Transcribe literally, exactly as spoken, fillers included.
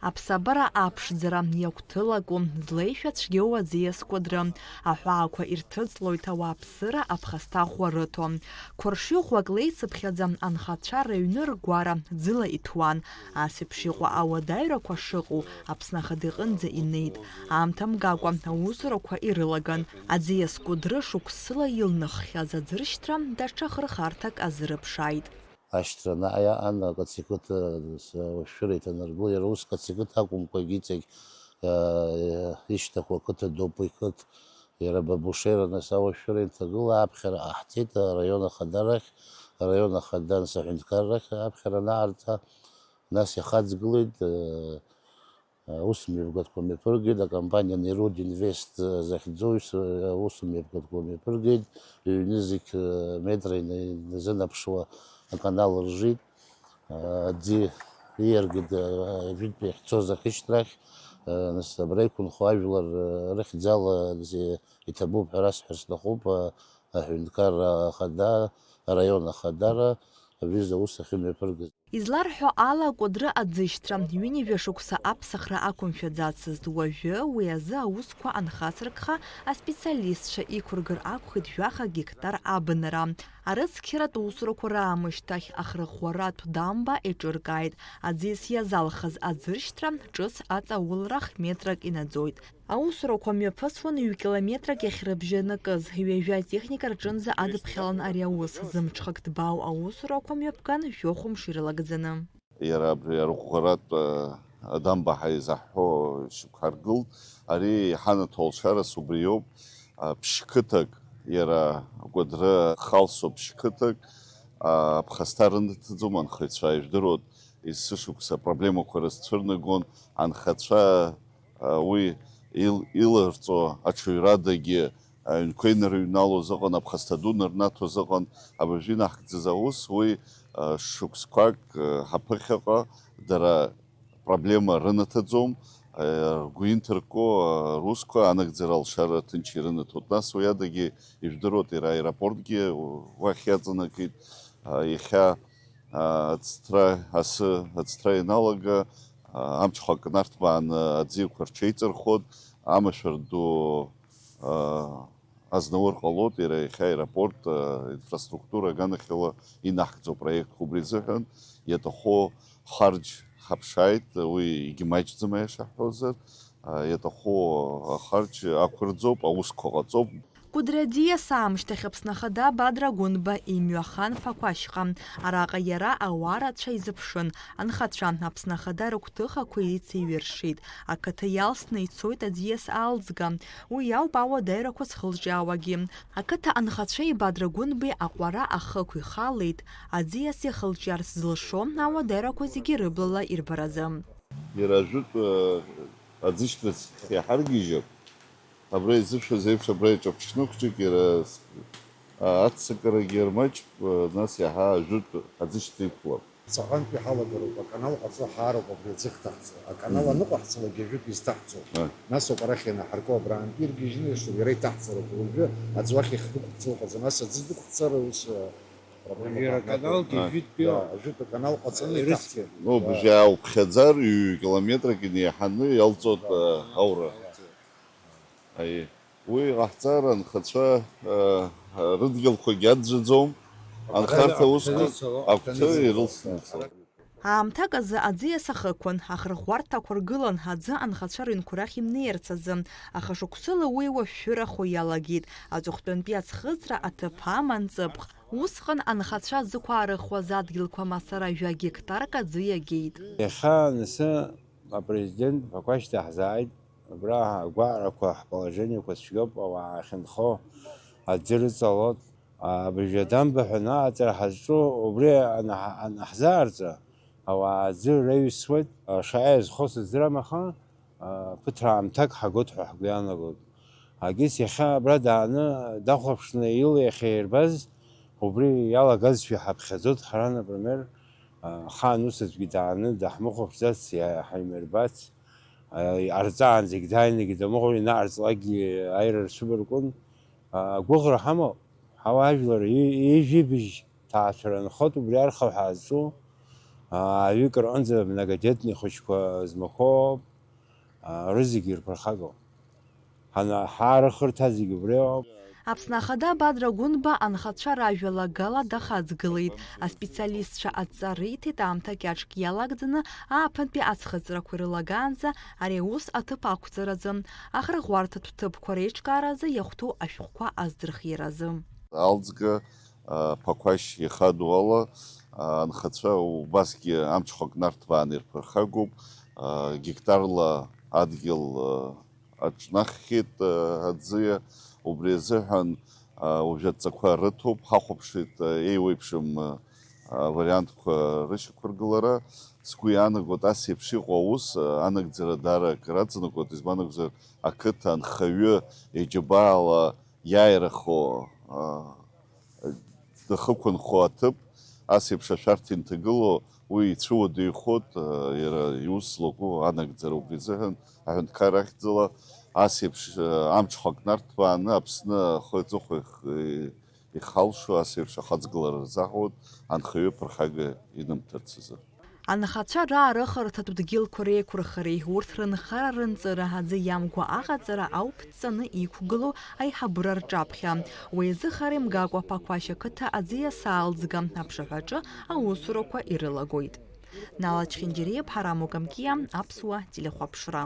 Аԥсабара аԥшӡара иагәҭылаку злеишәа цәгьоу аӡиас кәыдры, аҳәаақәа ирҭыҵлоит ауааԥсыра аԥхасҭа ӷәӷәа рыҭо. Қәаршҩы ӷәӷәак леицыԥхьаӡа анхацәа рыҩны ргәара ӡыла иҭәуан. Ас еиԥш иҟоу ауадаҩрақәа шыҟоу Аԥсны Ахада иҟынӡа инеит. Аамҭа мгакәа аусурақәа ирылаган. Аӡиас кәыдры шықәсыла илныххьаз аӡыршьҭра даҽа хырхарҭак азырыԥшааит. Ашьҭра анааи аҟан Кациқыҭ, э, с-, ауашәшәыра иҭанаргылеит, иара ус Кациқыҭ акәымкәагь иҵегь, э, ишьҭақәа ақыҭа доуп уи қыҭ, иара Бабушера нас ауашәшәыра инҭагыла аԥхьара ҟаҳҵеит араион ахадарахь, араион ахада анс аҳәынҭқаррахь аԥхьара анаарҵа, нас ихаҵгылеит, э, Аусмҩаԥгатәқәа мҩаԥыргеит, акомпаниа Нерудинвест захьӡу аусмҩаԥгатәқәа мҩаԥыргеит, ҩ-нызқь метра ина-, иназынаԥшуа аканал ржит, аӡы ииаргеит ажәытәтәи иахьцоз ахьышьҭрахь, нас абра иқәынхо ажәлар рыхьӡала иҭабуп ҳәа расҳәар сҭахуп, аҳәынҭқарра ахада, араион ахадара, аҩыза аус ахьымҩаԥыргаз. Изларҳәо ала, Кәыдры аӡышьҭра ҩынҩажәа шықәса аԥсахра ақәымшәаӡацызт. Уажәы уи азы аусқәа анхацыркха, аспециалистцәа иқәыргар акәхеит жәаха гектар абанара. Арыцқьаратә усурақәа раамышьҭахь ахырӷәӷәаратә дамба еиҿыркааит. Аӡиас иазалхыз аӡышьҭра ҿыц аҵаулара х-метрак инаӡоит. Аусурақәа мҩаԥысуан ҩ-километрак иахьрыбжьанакыз, ҩажәа техника рҿынӡа адыԥхьалан ари аус, зымҽхак ҭбаау аусурақәа мҩаԥган жәохә мшы ирылагӡаны. Иара абри арӷәӷәаратә, а, адамба ҳәа изаҳҳәо шьақәҳаргылт. Ари иҳанаҭо алшарас убриоуп. А, ԥшьқыҭак, иара Кәыдры халсо ԥшьқыҭак, а, аԥхасҭа рынаҭаӡом анхаҩцәа, ижәдыруеит, есышықәса апроблемақәа рызцәырнагон анхацәа. Уи ил-, иларҵо аҽаҩрадагьы аҩнқәа инарыҩналоз ыҟан, аԥхасҭа ду нарнаҭоз ыҟан, абыржәы инаҳгӡаз аус, уи, шықәсқәак ҳаԥыхьаҟа дара проблема рынаҭаӡом, ргәы инҭыркко, русқәа анагӡара алшара ҭынч ирынаҭоит. Нас уи адагьы ижәдыруеит, иара аеропортгьы уахь иаҵанакит, иахьа Аӡҭра, асы аӡҭра ианалага, амҽхак нарҭбааны аӡиақәа рҽеиҵырхуеит, амашәыр ду азнаур ҟалоит, иара иахьа аеропорт инфраструктура аганахьала инаҳгӡо апроектқәа убри азыҳәан иаҭаху харџь ҳаԥшааит, уи егьымаҷӡам аиаша ҳҳәозар, иаҭаху ахарџь ақәырӡоуп, аусқәа ҟаҵоуп. Кәыдры аӡиас аамышьҭахь Аԥсны Ахада Бадра Гәынба имҩахан Ԥақәашьҟа. Араҟа иара ауаа рацәа изыԥшын, анхацәа, Аԥсны Ахада рыгәҭыхақәа еицеиҩыршеит. Ақыҭа иалсны ицоит аӡиас аалӡга. Уи ауп ауадаҩрақәа зхылҿиаауагьы. Ақыҭа анхацәеи Бадра Гәынбеи аҟәара ахықә ихалеит. Аӡиас иахылҿиаарц зылшо ауадаҩрақәа зегьы рыблала ирбаразы. Иара ажәытә, э, аӡышьҭрахь иҳаргьежьып. Абра изышәаз еиԥш, абра иҿаԥҽны хәҷык иара, а, аццакырагьы рмаҷуп, а, нас иаҳа ажәытә аӡышьҭра иқәлап. Ҵаҟантәи ҳалагароуп, аканал ҟаҵо ҳаароуп абри аӡы ахьҭаҳҵо. Аканал, мгм, аныҟаҳҵалакгьы ажәытә изҭаҳҵо. А. Нас ауп арахь ианаҳарку, абраантәи иргьежьны, ишуп, иара иҭаҳҵароуп. Уажәы аӡы уахь ихдәықәҵо ыҟаӡам, ас аӡы дықәҵара ус, а, проблема. Иара аканалгьы, а, ажәытәтәи, да, ауп, ажәытә аканал ҟаҵаны, ирыцқьа, иҭаҳҵоит. Ну, да, бжьы аауԥхьаӡар, ҩ-километрак инеиҳаны иалҵуеит, да, а, аура. Аиеи. Уи иҟаҳҵар, анхацәа, э, рыдгьылқәагьы аӡәӡәаӡом, анхарҭа усқәа агәҭа ирылсны ицоит. Аамҭак азы аӡиас ахықәан, ахырӷәӷәарҭақәа ргылан аӡы анхацәа рыҩнқәа рахь имнеирц азы, аха шықәсыла уи уашәшәырахо иалагеит, аҵыхәтәантәи аӡхыҵра аҭыԥ аман ҵыԥх. Усҟан анхацәа зықәаарыхуаз адгьылқәа масара жәа гектарк аӡы иагеит. Иахьа анысы апрезидент Ԥақәашь даҳзааит. Абра ҳгәаҟрақәа, ҳположениеқәа цәгьоуп, ауаа ахьынхо аӡы рыҵалоит. Абыржәы адамба ҳәа анаҟаҵара ҳазҿу, убри анаҳ-, анаҳзаарҵа, ауаа аӡы раҩсуеит. Шаҟа иазхо сыздырам, аха, ԥыҭраамҭак ҳагоит ҳәа ҳгәы иаанагоит. Агьыс иахьа абра дааны дахәаԥшны ила иахьаирбаз, убри иалагазшәа иҳаԥхьаӡоит ҳара, например, ахаан ус аӡәгьы дааны даҳмыхәаԥшӡац, иа-, ҳаимырбац. Иҟарҵаанӡагь дааинагьы дамыӷәӷәа, инаҟарҵалакгьы аира рцәыбаркәын. Агәыӷра ҳамоуп, ҳауаажәлар ижәибжь ҭаацәара нхоит, убри архаҳә аазҿу Ҩык рҟынӡа многодетный хәыҷқәа змахоуп, рызегьы ирԥырхагоуп. Ҳара рыхырҭа зегьы убриоуп. Аԥсны Ахада Бадра Гәынба анхацәа ражәалагала дахаҵгылеит. Аспециалистцәа адҵа риҭеит, аамҭа кьаҿк иалагӡаны ааԥынтәи аӡхыҵрақәа ирылагаанӡа ари аус аҭыԥ ақәҵаразы, ахырӷәӷәарҭатә ҭыԥқәа реиҿкааразы иахәҭоу ашәҟәқәа аздырхиаразы. Алҵга, а, Ԥақәашь ихадоу ала, а, анхацәа убасгьы амҽхак нарҭбааны ирԥырхагоуп, а, гектарла адгьыл, а, аҿнаххьеит, а, аӡиа. Убри азыҳәан, а, уажәы адҵақәа рыҭоуп, ҳахәаԥшит, а, еиуеиԥшым, а, вариантқәа рышьақәыргылара. Сгәы иаанагоит, ас еиԥш иҟоу аус, а, анагӡара даара акыр аҵанакуеит, избан акәзар, ақыҭа анхаҩы иџьабаала иааирахо, а, дахықәынхо аҭыԥ, ас еиԥш ашәарҭа инҭагылоу, уи ицәыуадаҩхоит, а, иара иус злаку анагӡара. Убри азыҳәан аҳәынҭқар ахьӡала ас еиԥш, а, амҽхак нарҭбааны Аԥсны ахы аҵыхәа их-, ихалшо ас еиԥш ахаҵгылара рзаҳауеит, анхаҩы ԥырхага инамҭарц азы. Анхацәа раарыхырҭатә дгьылқәа реиқәырхареи урҭ рынхара-рынҵыра аӡы иамгәа аҟаҵара ауп дҵаны иқәгылоу аиҳабыра рҿаԥхьа. Уи азы хар имгакәа Ԥақәашь ақыҭа аӡиас аалӡга аԥшаҳәаҿы аусурақәа ирылагоит. Нала Чхинџьариа, Ҳараму Камкиа, Аԥсуа телехәаԥшра.